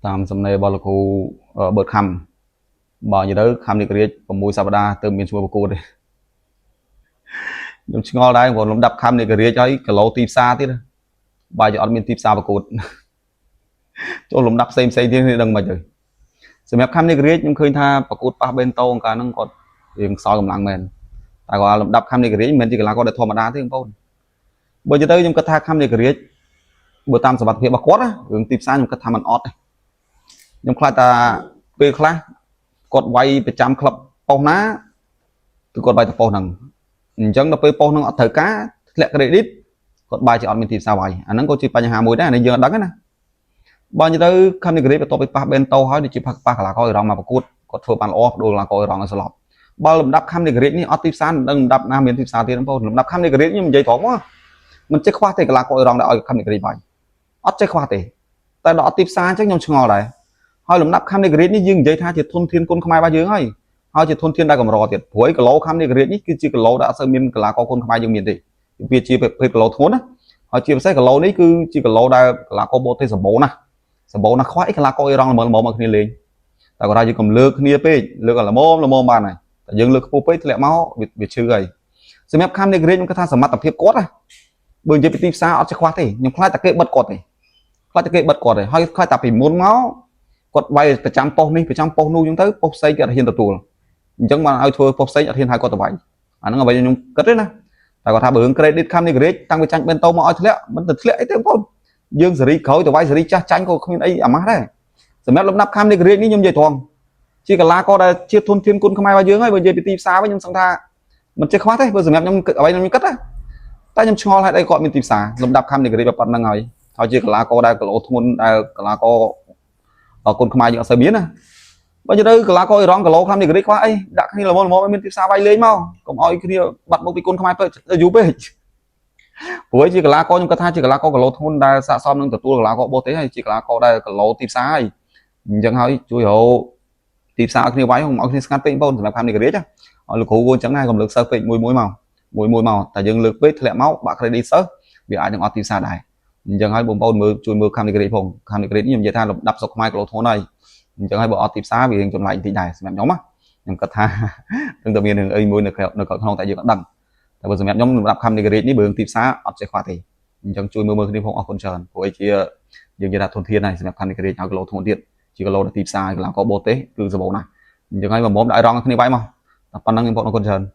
តាមសំណេររបស់លោកគ្រូបឺតខំបើនិយាយទៅខំនេះរាជ6សប្តាហ៍ទៅមានឈ្មោះប្រកួតទេខ្ញុំឆ្ងល់ដែរព្រោះលំដាប់ខំនេះរាជហើយគីឡូទីផ្សារទៀតបើជាអត់មានទីផ្សារប្រកួតចូលលំដាប់ផ្សេងផ្សេងទៀតនេះដឹងមិនទៅសម្រាប់ខំនេះរាជខ្ញុំឃើញថាប្រកួតប៉ះបេនតូកាលហ្នឹងគាត់រៀងខ្សោយកម្លាំងមែនតែគាត់លំដាប់ខំនេះរាជមិនមែនជាកីឡាករដែលធម្មតាទេបងប្អូនបើនិយាយទៅខ្ញុំគិតថាខំនេះរាជបើតាមសមត្ថភាពរបស់គាត់រឿងទីផ្សារខ្ញុំគិតថាมันអត់ទេខ្ញុំខ្លាចថាពេលខ្លះគាត់វាយប្រចាំក្លឹបប៉ុស្តិ៍ណាគឺគាត់វាយតែប៉ុស្តិ៍ហ្នឹងអញ្ចឹងដល់ពេលប៉ុស្តិ៍ហ្នឹងអត់ត្រូវការធ្លាក់ credit គាត់បែរជាអត់មានទីផ្សារវាយអាហ្នឹងក៏ជាបញ្ហាមួយដែរអានេះយើងអត់ដឹងទេណាបើនិយាយទៅខំនេះរាជបន្ទាប់ពីប៉ះបេនតូហើយដូចជាប៉ះកីឡាករអ៊ីរ៉ង់មកប្រកួតគាត់ធ្វើបានល្អបដូរកីឡាករអ៊ីរ៉ង់ឲ្យស្លាប់បើលំដាប់ខំនេះរាជនេះអត់ទីផ្សារមិនដឹងលំដាប់ណាមានទីផ្សារទៀតបងប្អូនលំដាប់ខំនេះរាជខ្ញុំនិយាយត្រង់មកមិនចេះខ្វះទេកីឡាករអ៊ីរ៉ង់ដែលឲ្យខំនេះរាជវាយអត់ចេះខ្វះទេតែដល់អត់ទីផ្សារអញ្ចឹងខ្ញុំឆ្ងល់ដែរហើយលំដាប់ខំនេះរាជនេះយើងនិយាយថាជាធនធានគុណខ្មែររបស់យើងហើយហើយជាធនធានដែលកម្រទៀតព្រោះគីឡូខំនេះរាជនេះគឺជាគីឡូដែលអត់សូវមានកីឡាករគុណខ្មែរយើងមានទេវាជាប្រភេទគីឡូធ្ងន់ណាហើយជាពិសេសគីឡូនេះគឺជាគីឡូដែលកីឡាករបរទេសសម្បូរណាស់សម្បូរណាស់ខ្វះអីកីឡាករអ៊ីរ៉ង់ល្មមល្មមឲ្យគ្នាលេងតែគាត់ថាយើងកុំលើកគ្នាពេកលើកឲ្យល្មមល្មមបានហើយតែយើងលើកខ្ពស់ពេកធ្លាក់មកវាឈឺហើយសម្រាប់ខំនេះរាជខ្ញុំគិតថាសមត្ថភាពគាត់ណាបើនិយាយពីទីផ្សារអត់ចេះខ្វះទេខ្ញុំខ្លាចតែគេបិទគាត់ទេខ្លាចតែគេបិទគាត់ទេហើយខ្លាចតែពីមុនមកគាត់វាយប្រចាំប៉ុស្តិ៍នេះប្រចាំប៉ុស្តិ៍នោះអញ្ចឹងទៅប៉ុស្តិ៍ផ្សេងគេអត់ហ៊ានទទួលអញ្ចឹងបានឲ្យធ្វើប៉ុស្តិ៍ផ្សេងអត់ហ៊ានឲ្យគាត់ទៅវាយអាហ្នឹងអ្វីខ្ញុំគិតទេណាតែគាត់ថាបើរឿង credit ខំនេះរាជតាំងពីចាញ់បេនតូមកឲ្យធ្លាក់មិនទៅធ្លាក់អីទេបងប្អូនយើងសេរីក្រោយទៅវាយសេរីចាស់ចាញ់ក៏គ្មានអីអាម៉ាស់ដែរសម្រាប់លំដាប់ខំនេះរាជនេះខ្ញុំនិយាយត្រង់ជាកីឡាករដែលជាធនធានគុណខ្មែររបស់យើងហើយបើនិយាយពីទីផ្សារវិញខ្ញុំសង្ឃថាមិនចេះខ្វះទេបើសម្រាប់ខ្ញុំអ្វីខ្ញុំគិតណាតែខ្ញុំឆ្ងល់ហេតុអីគាត់មានទីផ្សារលំដាប់ខំនេះរាជប៉ុណ្្នឹងហើយហើយជាកីឡាករដែលគីឡូធ្ងន់ដែលកីឡាករគុណខ្មែរយើងអត់សូវមានណាបើនិយាយទៅកីឡាករអ៊ីរ៉ង់គីឡូខំនេះរាជខ្វះអីដាក់គ្នាល្មមល្មមឲ្យមានទីផ្សារវាយលេងមកកុំឲ្យគ្នាបាត់មុខពីគុណខ្មែរពេកយូរពេកព្រោះជាកីឡាករខ្ញុំគិតថាជាកីឡាករគីឡូធ្ងន់ដែលស័ក្តិសមនឹងទទួលកីឡាករបរទេសហើយជាកីឡាករដែលគីឡូទីផ្សារហើយអញ្ចឹងហើយជួយរកទីផ្សារឲ្យគ្នាវាយកុំឲ្យគ្នាស្ងាត់ពេកបងប្អូនសម្រាប់ខំនេះរាជឲ្យលោកគ្រូអញ្ចឹងដែរកុំលើកសិស្សពេកមួយមួយមកមួយមួយមកតែយើងលើកពេកធ្លាក់មកបាក់ credit សិស្សវាអាចនឹងអត់ទីផ្សារដែរអញ្ចឹងហើយបងប្អូនមើលជួយមើលខំនេះរាជផងខំនេះរាជនេះខ្ញុំនិយាយថាលំដាប់ស្រុកខ្មែរគីឡូធ្ងន់ហើយអញ្ចឹងហើយបើអត់ទីផ្សារវារៀងចម្លែកបន្តិចដែរសម្រាប់ខ្ញុំណាខ្ញុំគិតថានឹងតែមានរឿងអីមួយនៅនៅក្នុងតែយើងអត់ដឹងតែបើសម្រាប់ខ្ញុំលំដាប់ខំនេះរាជនេះបើរឿងទីផ្សារអត់ចេះខ្វះទេអញ្ចឹងជួយមើលមើលគ្នាផងអរគុណច្រើនព្រោះអីជាយើងនិយាយថាធនធានហើយសម្រាប់ខំនេះរាជឲ្យគីឡូធ្ងន់ទៀតជាគីឡូទីផ្សារកីឡាករបរទេសគឺសម្បូរណាស់អញ្ចឹងហើយបំដាក់ឲ្យរងគ្នាវាយមកតែប៉ុណ្្នឹងខ្ញុំបងអរគុណច្រើន។